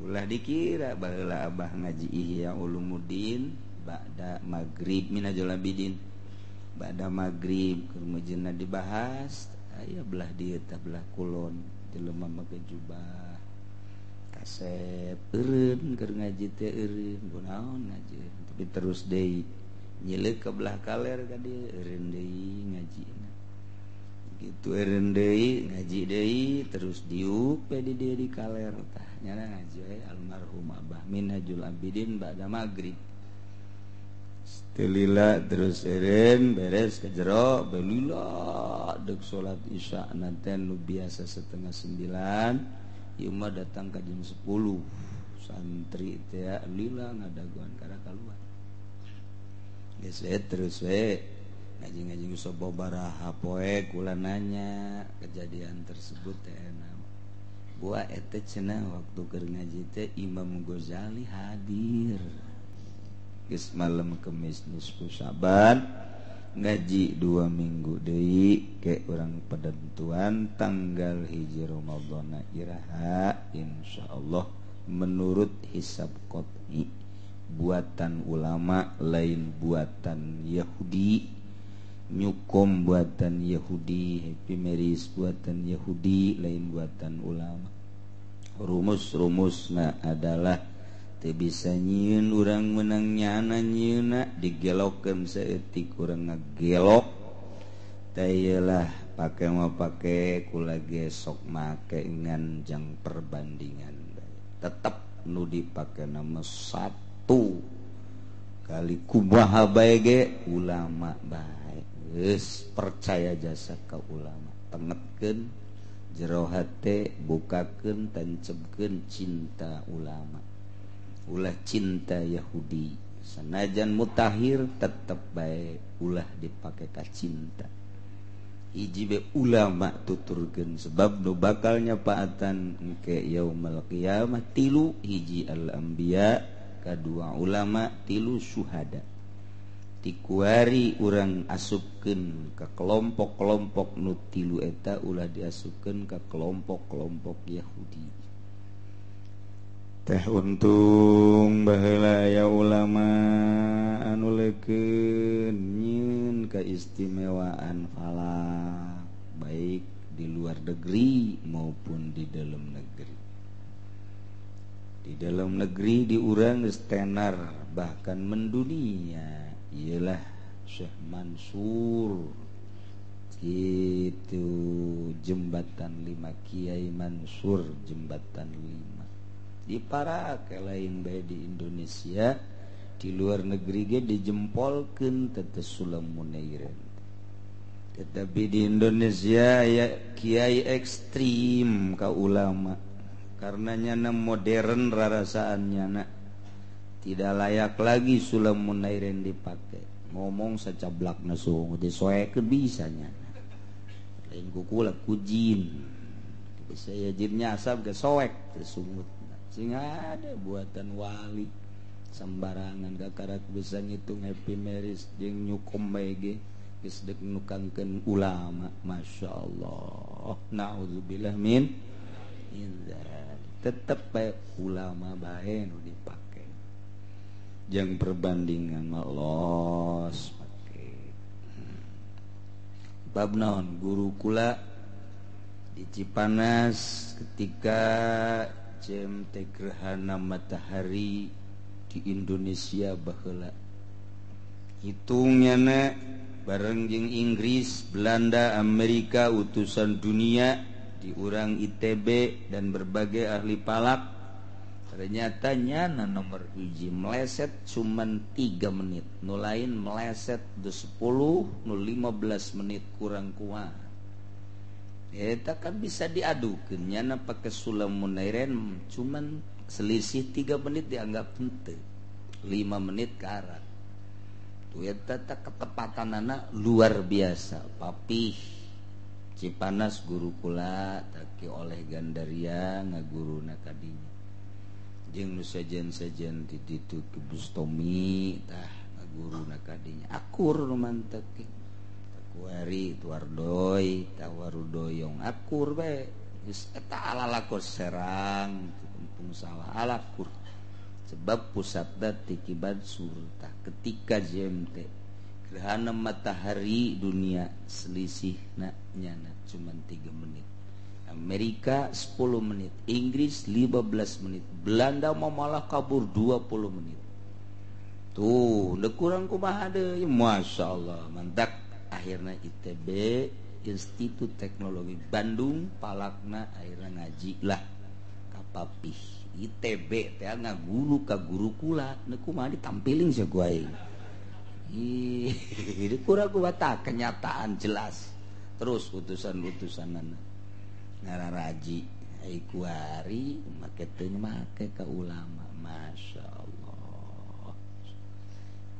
Ulah dikira baheula abah ngaji Ihya Ulumuddin ba'da maghrib Minhajul Abidin ba'da maghrib keur mejeuna dibahas aya belah dieu tah belah kulon jelema make jubah kasep eureun keur ngaji teh eureun kunaon ngaji tapi terus deui nyileuk ke belah kaler ka dieu eureun deui ngajina gitu eureun deui ngaji deui terus diuk we di dieu di kaler tah nyana ngaji we almarhum Abah Minhajul Abidin ba'da maghrib. Telila terus eureun beres ke jero belila deuk salat isya nanten nu biasa 8:30 ieu mah datang ka jam 10 santri teh lila ngadagoan kana kaluar geus we terus we ngaji-ngaji sababaraha poe kula nanya kejadian tersebut teh buah eta cenah waktu keur ngaji teh Imam Ghazali hadir. Geus malam Kemis nisfu Syaban ngaji 2 minggu deui ke urang penentuan tanggal 1 Ramadhan iraha insyaallah menurut hisab qot'i buatan ulama lain buatan Yahudi, nyukom buatan Yahudi, Happy Marriage buatan Yahudi lain buatan ulama. Rumus-rumusna adalah teu bisa nyieun urang menang nyana nyieuna digelokkeun saeutik urang ngagelok teh ieu pake mah pake kula ge sok make ngan jang perbandingan tetep nu dipake nama satu kali kumaha bae ge ulama bae geus percaya jasa ka ulama tengetkeun jero hate bukakeun tancebkeun cinta ulama ulah cinta Yahudi sanajan mutahir tetep bae ulah dipake ka cinta hiji be ulama tuturkeun sebab nu bakal nyapaatan engke yaumul qiyamah tilu hiji al anbiya kadua ulama tilu syuhada tikuari urang asupkeun ka kelompok-kelompok nu tilu eta ulah diasupkeun ka kelompok-kelompok Yahudi. Teh untung baheula aya ulama anu leukeun nyieun keistimewaan falak baik di luar negeri maupun di dalam negeri. Di dalam negeri di urang geus tenar bahkan mendunia ialah Syekh Mansur gitu jembatan 5 Kiai Mansur jembatan 5 di para lain bae di Indonesia di luar negeri ge dijempolkeun teh Sulam Munairin. Tetapi di Indonesia ya kiai ekstrim ka ulama karena nyana modern rarasaan nyana tidak layak lagi Sulam Munairin dipake ngomong sacablakna sungut disoekeun bisa nyana lain ku kula ku jin bisa ya jinnya asap ge soek teh sungut sing ada buatan wali sembarangan kakarak bisa ngitung happy marriage jeung nyukom bae ge geus deuk nukangkeun ulama masyaallah naudzubillah min dzalik tetep bae ulama bae nu dipake jeung perbandingan mah los pake bab naon guru kula di Cipanas ketika jam gerhana matahari di Indonesia baheula hitungnya na bareng jeung Inggris, Belanda, Amerika utusan dunia di urang ITB dan berbagai ahli palak ternyata nyana nomor hiji meleset cuman 3 menit nu lain meleset de 10 nu 15 menit kurang kuat. Eta kan bisa diadukeun nyana pake Sulam Munairin cuman selisih 3 menit dianggap henteu 5 menit karat tuh eta teh ketepatanana luar biasa. Papih Cipanas guru kula taki oleh Gandaria ngaguruna kadinya jeung nu sejen-sejen di ditu ke Bustomi tah ngaguruna kadinya akur nu mantep kuari tuardoy tawarudoyong akur bae geus eta alalakos Serang Empung sawah alakur sebab pusatna ti Ki Mansur tah ketika JMT gerhana matahari dunia selisihna nyana cuman 3 menit, Amerika 10 menit, Inggris 15 menit, Belanda mau malah kabur 20 menit. Tuh, udah kurang kumaha deui, Masya Allah, mantap. Akhirnya ITB, Institut Teknologi Bandung, palakna akhirnya ngaji lah kapapih. ITB teh ngaguru ka guru kula, nu kumaha ditampiling sia ku aing. Ih, kurang kumaha kenyataan jelas. Terus utusan-utusanana ngararaji ai kuari make teu make ka ulama, Masya Allah.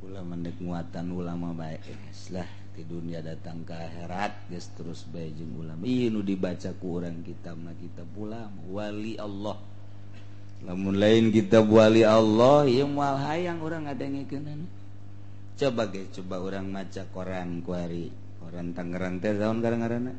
Ulama ndek nguatan ulama bae lah di dunia datang ke akhirat geus terus bae jeung ulama. Ieu nu dibaca ku urang kitab mah kitab ulama wali Allah. Lamun lain kitab wali Allah ieu moal hayang urang ngadengekeunana. Coba ge coba urang maca koran kuari. Koran Tangerang teh naon ngaranna?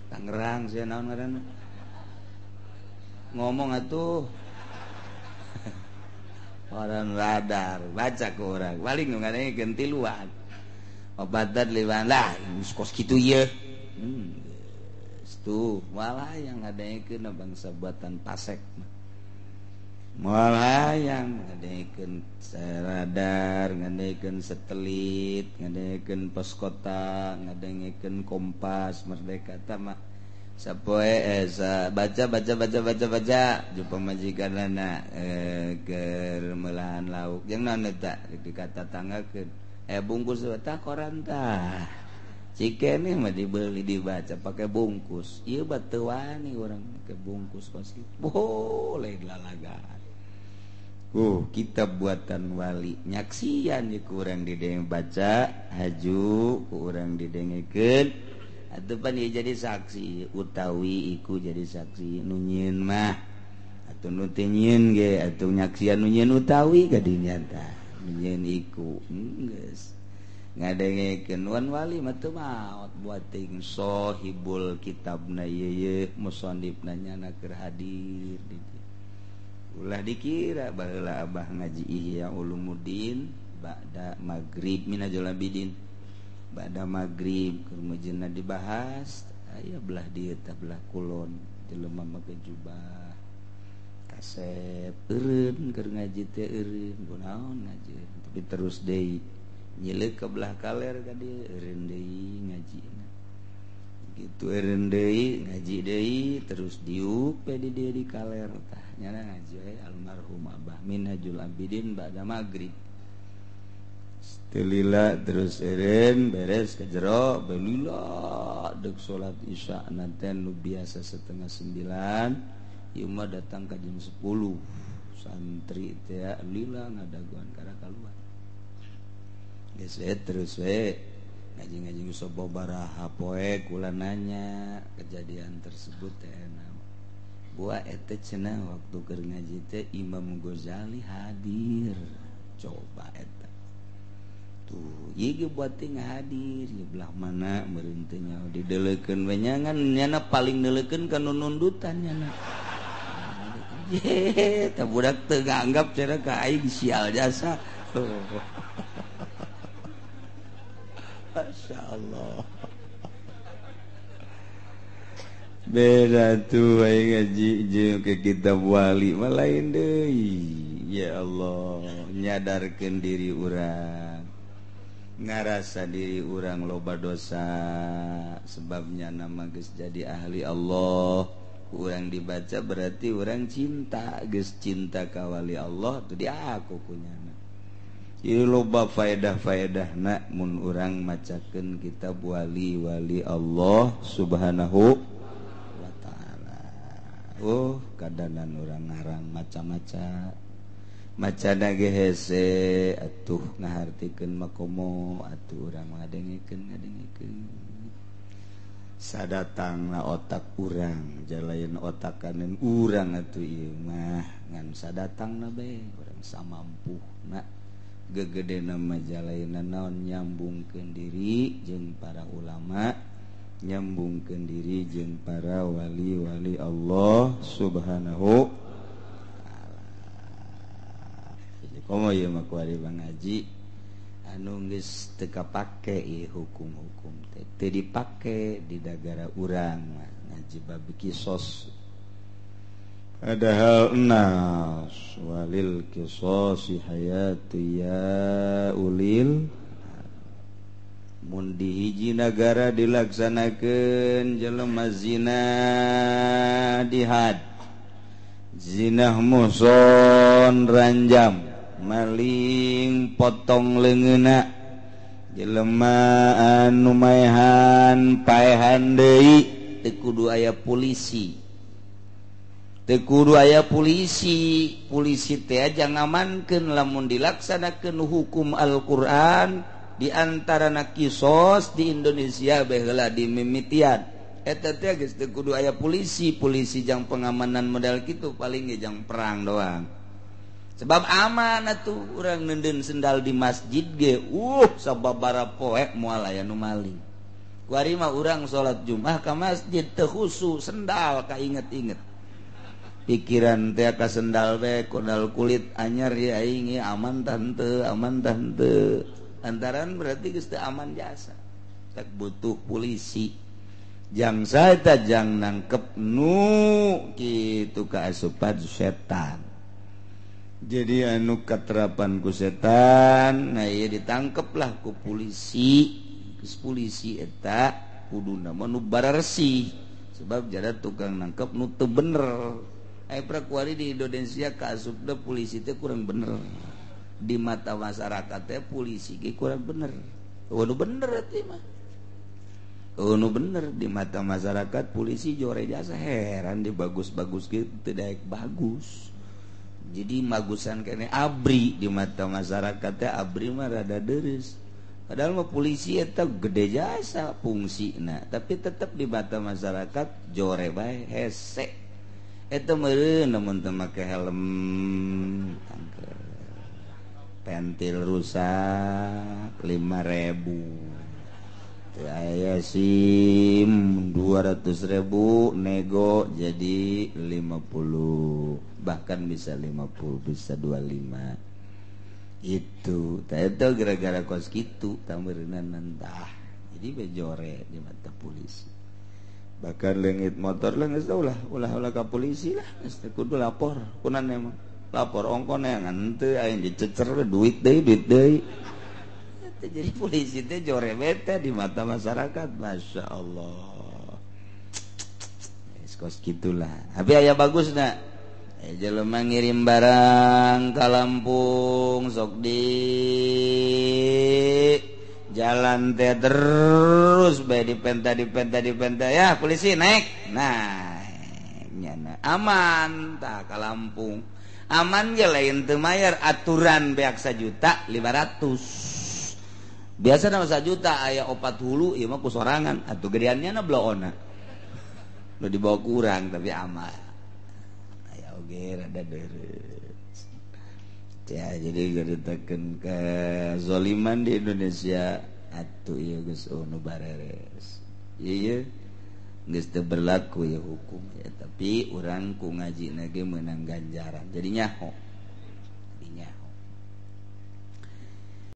Tangerang sia naon ngaranna? Ngomong atuh. Koran Radar baca ku urang. Paling nu ngadengekeun tiluan. Obatan liwan lah geus kos kitu ieu. Tuh malah yang ngadengekeun bangsa buatan pasek mah. Malah yang ngadengekeun radar, ngadengekeun satelit, ngadengekeun pos kota, ngadengekeun Kompas, Merdeka tah mah sapoe baca baca baca baca baca jumpa majikanana keur meulahan lauk jeung naon eta dikata tanggakeun bungkus eta koran tah. Cikene mah dibeli dibaca pakai bungkus. Ieu teu wani urang pakai bungkus kos kitu. Boleh lalagaan. Kitab buatan wali nyaksian ieu ku urang didenge baca haju ku urang didengekeun atuh pan ieu jadi saksi utawi iku jadi saksi nu nyieun mah atuh nu teu nyieun ge atuh nyaksian nu nyieun utawi ka dinya tah nu nyieun iku geus ngadengekeun wan wali mah teu maot buat ting sohibul kitabna ieu musannifna nyana keur hadir di dieu. Ulah dikira baheula abah ngaji Ihya Ulumuddin ba'da maghrib minajul abidin ba'da maghrib keur meujeunna dibahas aya belah dieu tah belah kulon jelema make jubah kasep eureun keur ngaji teh eureun kunaon ngaji tapi terus deui nyileuk ke belah kaler ka dieu eureun deui ngajina gitu eureun deui ngaji deui terus diuk we di dieu di kaler tah nyana ngaji we almarhum Abah Minhajul Abidin ba'da maghrib telila terus eureun beres ke jero belila deuk salat isya nanti nu biasa 8:30 ieu mah datang ka jam 10 santri teh lila ngadagoan kana kaluar geus we terus we ngaji-ngaji sababaraha poe kula nanya kejadian tersebut teh naon buah eta cenah waktu keur ngaji teh Imam Ghazali hadir coba eta tuh ieu ge buat teh hadir ieu belah mana meureun teh nyaho dideulekeun we nyangan nyana paling neuleukeun ka nu nundutan nyana ye tah budak teu nganggap cenah ka aing sial jasa. Masya Allah beda tuh aing ngaji jeung ke kitab wali mah lain deui. Ya Allah nyadarkeun diri urang ngarasa diri urang loba dosa sebabnya nama geus jadi ahli Allah urang dibaca berarti urang cinta geus cinta ka wali Allah tuh diaku kunyana. Ieu loba faedah-faedahna mun urang macakeun kitab wali-wali Allah Subhanahu wa ta'ala. Oh, kadanan urang ngarang maca-maca. Macana ge hese atuh ngahartikeun makomo atuh urang ngadengekeun. Sadatangna otak urang, jalain otakaneun urang atuh ieu mah ngan sadatangna bae urang samampuhna. Gegede nama jalaina naon nyambungkeun diri jeung para ulama Nyambungkeun diri jeung para wali-wali Allah Subhanahu wa taala. Jadi komo ieu mah kuari ngaji anu geus teu kapake ieu hukum-hukum teh teu dipake di nagara urang mah ngaji bab kisos. Padahal nas walil kisosi hayatu ya ulil. Mun di hiji nagara dilaksanakeun jelema zina dihad, zinah muson ranjam, maling potong leungeunna, jelema anu maehan paehan deui, teu kudu aya polisi. Teu kudu aya polisi, polisi teh aja ngamankeun lamun dilaksanakeun hukum Al-Qur'an di antara kisos di Indonesia baheula di mimitian eta teh geus teu kudu aya polisi, polisi jang pengamanan model kitu paling ge jang perang doang. Sebab aman atuh urang neundeun sendal di masjid ge sababara poe moal aya nu maling. Kuari mah urang salat Jumat ka masjid teu khusu sendal kainget-inget. Pikiran teh ka sendal we kondal kulit anyar ya aing aman tante, aman tante. Antaran berarti geus teu aman jasa. Tak butuh polisi. Jang saeta jang nangkep nu kitu kaasupan setan. Jadi anu katerapan ku setan, nah ieu ditangkep lah ku polisi. Geus polisi eta kuduna mah nu bararesih. Sebab jada tukang nangkep nu teu bener. Aya prakuari di Indonesia kaasupna polisi teh kurang bener. Di mata masyarakat teh polisi ge kurang bener. Nu bener teh mah. Nu bener di mata masyarakat polisi jore jasa heran di bagus-bagus ge teu daek bagus. Jadi magusan kene abri di mata masyarakat teh abri mah rada deureuh. Padahal mah polisi eta gede jasa fungsina, tapi tetep di mata masyarakat jore bae hese. Eta meureun lamun teu make helm tangke. Pentil rusak 5.000, teu aya SIM 200.000, nego jadi 50, bahkan bisa 50, bisa 25. Itu teh eta gara-gara kos kitu tameureunna entah. Jadi bejore di mata polisi. Bahkan leungit motor lah geus ulah ulah ka polisi lah, geus teu kudu lapor kunan emang. Lapor ongkon yang henteu aing dicecer duit deui duit deui. Jadi polisi teh jore bete di mata masyarakat, Masya Allah. Kos gitulah. Tapi aya bagusna. Jelema ngirim barang ka Lampung sok di jalan teh terus bae dipenta dipenta dipenta ya polisi naik. Nah, nyana aman tah ka Lampung. Aman ge lain teu mayar aturan beak 1.500.000. Biasa nama 1 juta aya 4 hulu ieu mah ku sorangan atuh gedeannya na bloona. Nu dibawa kurang tapi aman. Aya oge rada deres. Ya jadi nyaritakeun kezaliman di Indonesia atuh ieu geus nu bareres. Ieu geus teu berlaku ya hukum ya, tapi urang ku ngajina ge meunang ganjaran. Jadi nyaho. Jadi nyaho.